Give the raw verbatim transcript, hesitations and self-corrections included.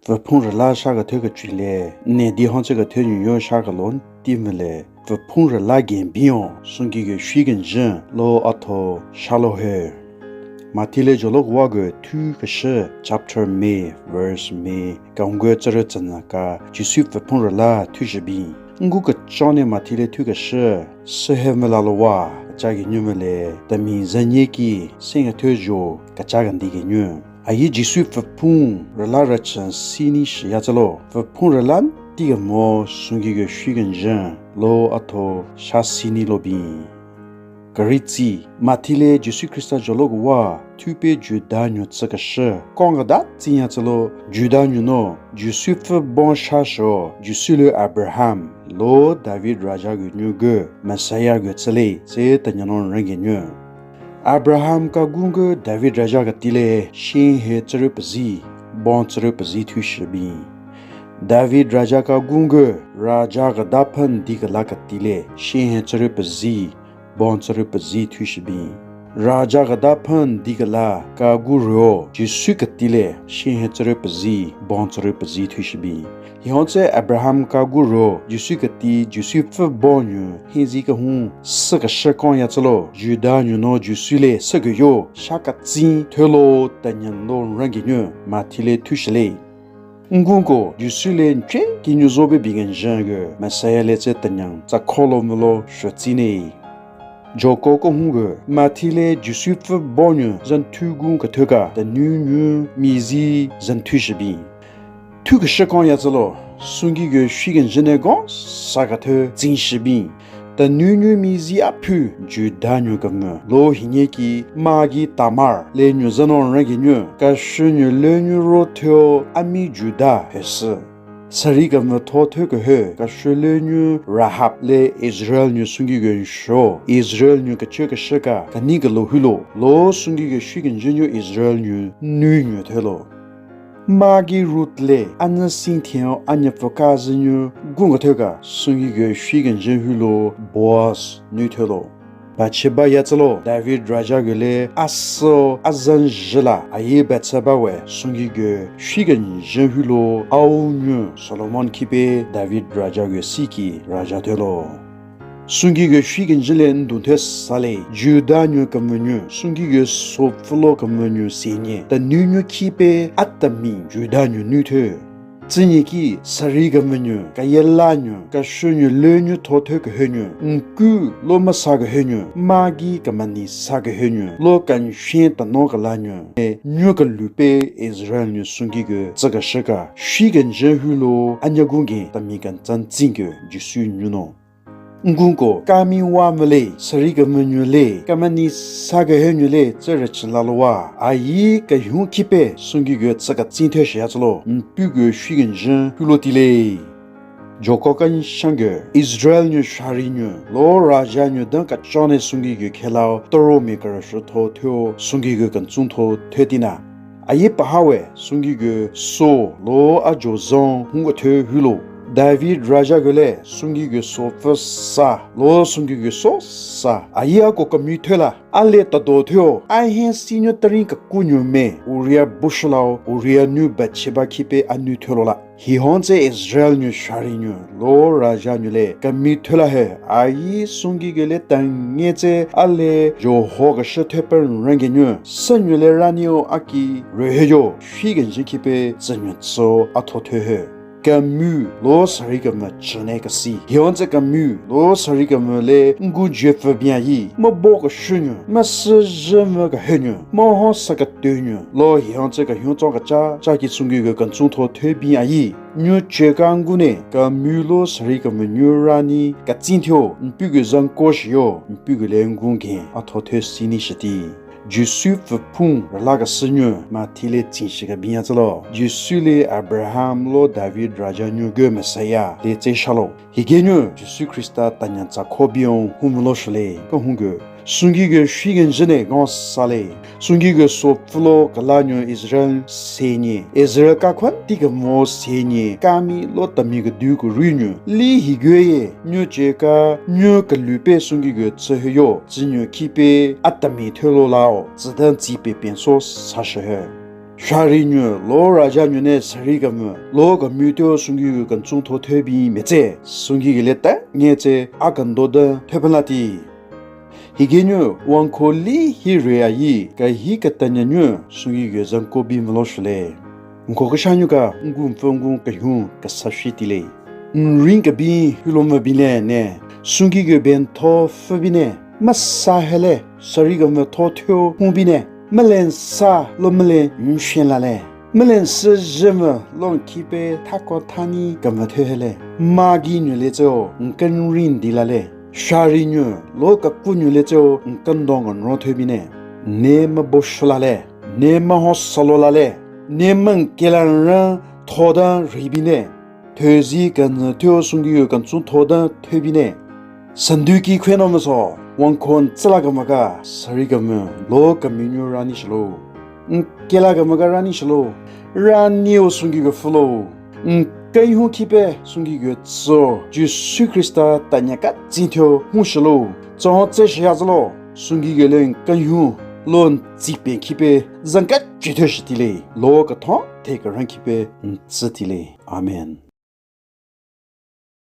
Pvüphun rüla sha kethe kecü le, ne di hon tsü kethe nyu yo sha kelon ti mele. Pvüphun rüla gen biyon, sungki ge shwi kenjün lo atho shalo he. Mathi le jolo wa ge thu keshü chapter me, verse me, ka ngu tsürü tsünü ka, Jisu pvüphun rüla thu shibin. Ngu kechon ne Mathi le thu keshü, sü he mela lo wa, kecha ge nyu mele, temi zanye ki, senge thü jo, kecha gandi ge nyu. Ayi Jisu pvüphun rüla rüchün sini shiya tsülo. Pvüphun rüla ti kemo sungki ge shwi kenjün lo atho sha sini lo bin. Keri tsi, Mathi le Jisu Khrista jolo wa, thu pe Juda nyu tsü keshü. Kong keda tsinya tsülo, Juda nyu no, Jisu pvü bon sha sho, Jisu le Abraham, lo David raja ge nyu ge, Messiah ge tsüle, tse tenyanon renge nyu. Abraham ka gung ge David raja keti le shin he tsürü pezi, bon tsürü pezi thu shibin. David raja ka gung ge raja keda phen di kela keti le shin he tsürü pezi, bon tsürü pezi thu shibin. Raja keda phen di kela ka gu ro Jisu keti le shin he tsürü pezi, bon tsürü pezi thu shibin. Hihon tsü Abraham ka gu ro, Jisu keti, Jisu pvü bon nyu, hinzi kehun, sü keshü kon ya tsülo, Juda nyu no Jisu le sü ke yo, sha ketsin, thülo, tenyen lo renge nyu, Mathi le thu shile. Ngun ko, Jisu le nche, ki nyu zo be bingen jen ge, Messiah le tsü tenyen, tsa kolo mulo, shü tsine. Joko kehun ge, Mathi le Jisu pvü bon nyu, zan thu gun kethe ka, tenyu nyu, mizi, zan thu shibin. Thu keshü kon ya tsülo, sungki ge shwi kenjün ne gon sa kethe tsin shibin. Tenyu nyu mizi aphu Juda nyu kemvü. Lo hinye ki magi Tamar le nyu zanon renge nyu. Kashü nyu le nyu ro thyo ami Juda hesü. Sari kemvü tho thyo kehü. Kashü le nyu Rahab le Israel nyu sungki ge sho. Israel nyu kechü keshü ka kani kelo hulo. Lo sungki ge shwi kenjün nyu Israel nyu nyu nyu thyo lo. Magi Ruth le, anyü sing thio, anyü pfü ka zü nyu, gung kethe ka, sungki ge shwi kenjün hulo, Boaz, nyu thyo lo. Bathsheba ya tsülo, David raja ge le, aso, azan jila, ayi Bathsheba we, sungki ge shwi kenjün hulo, au nyu, Solomon kipe, David raja ge siki, raja thyo lo. Sungki ge shwi kenjün le ndun thyo sa le, Juda nyu kemvü nyu, sungki ge so pfü lo kemvü nyu se nye, tenyu nyu kipe atemi Juda nyu nyu thyo. Tsü nye ki sari kemvü nyu, kayela nyu, kashü nyu le nyu tho thyo kehü nyu, nku lo masa kehü nyu, magi kemeni sa kehü nyu, lo kenshen tenon kela nyu, e nyu kelu pe Israel nyu sungki ge tsü keshü ka, shwi kenjün hulo, anyü gung gen temi kentsan tsin ke Jisu nyu no. Ngun ko, kami wa mele, sari kemvü nyu le, kemeni sa kehü nyu le, tsü rüchü la lo wa. Ayi kehun kipe, sungki ge tsü ketsin thyo shü ya tsülo, mpu ge shwi kenjün, hulo ti le. Joko kenshen ge, Israel nyu shari nyu, lo raja nyu den kechon ne sungki ge khelao, toro mi kereshü tho thyo, sungki ge kentsung tho thyo ti na. Ayi paha we, sungki ge so, lo ajo zon, hung kethe hulo. David raja ge le, sungki ge so pfü sa, lo sungki ge so sa. Ayi ako kemi thyo la, a le tado thyo, a hen si nyu terin keku nyu me, Uriah bushulao, Uriah nyu Bathsheba kipe anyu thyo lo la. Hihon tsü Israel nyu shari nyu, lo raja nyu le, kemi thyo la he, ayi sungki ge le tanye tsü a le, jo ho keshü thyo pe renge nyu, sü nyu le ra nyo aki, rü he yo, shwi kenjün kipe, tsü nyu tso, atho thyo he. Kemi, lo sari kemvü chü ne kesi. Hihon tsü kemi, lo sari kemvü le, ngu je pfü bia yi, mabo keshü nyu, masü je mvü kehü nyu, maho sa ketü nyu, lo hihon tsü kehun tso kecha, cha ki sungki ge kentsung tho thyo bia yi. Nyu che ka ngu ne, kemi lo sari kemvü nyu ra ni, ketsin thyo, mpu ge zan ko shi yo, mpu ge le ngun gen, atho thyo sini shiti. Jisu pfü phung rüla kesü nyu, Mathi le tsin shü kebin ya tsülo. Jisu le Abraham lo David raja nyu ge Messiah le tse shalo. Hige nyu, Jisu Khrista tenyen tsa ko biyon humulo shü le, kehun ge. Sungki ge shwi kenjün ne gon sa le. Sungki ge so pfü lo kela nyu Israel se nye. Israel ka khwan ti kemo se nye. Kami lo temi kedu kuru nyu. Li hige ye, nyu che ka, nyu kelu pe sungki ge tsü he yo. Tsü nyu kipe, atemi thyo lo lao. Tsü den tsi pe pen so sa shü he. Shari nyu lo raja nyu ne sari kemvü lo kemvü teo Sungki-o kentsung tho thebin metse. Sungki-o le ta nye tse a kendo den thepelati. Hige nyu wangko li hi re ayi ka hi ketanya nyu Sungki-o zanko bin mvelo shule. Nko kesha nyu ka ngu mfü ngu kehun kesa shi tile. Nrin kebin hilo mvü bile ne, Sungki-o bentho pfü bine, masa hele, sari kemvü tho theo hon bine, melen sa lo melen mshen la le. Melen sü jemvü lo nkipe thako thani kemvü theo hele. Magi nyu le tseo nkenrin di la le. Shari nyu lo kaku nyu le tseo nkendong nro theo bine. Ne mebo shula le. Ne meho salo la le. Ne menkela ran thodan ribine. Thezi kenü theo Sungki-o kentsung thodan thebine. Sendu ki khwe no meso, wangko ntsüla kemvü ka, sari kemvü, lo kemvü nyu rani shilo. Nkela kemvü ka rani shilo. Rani-o Sungki-o pfü lo. Nkenhun kipe Sungki-o tsü, Jisu Khrista tanya ka tsin theo hon shilo. Tsühon tse shiya zülo, Sungki-o le nkenhun, lo ntsi pen kipe, zan ka chitheo shitile, lo kethon te keran kipe ntsütile. Amen.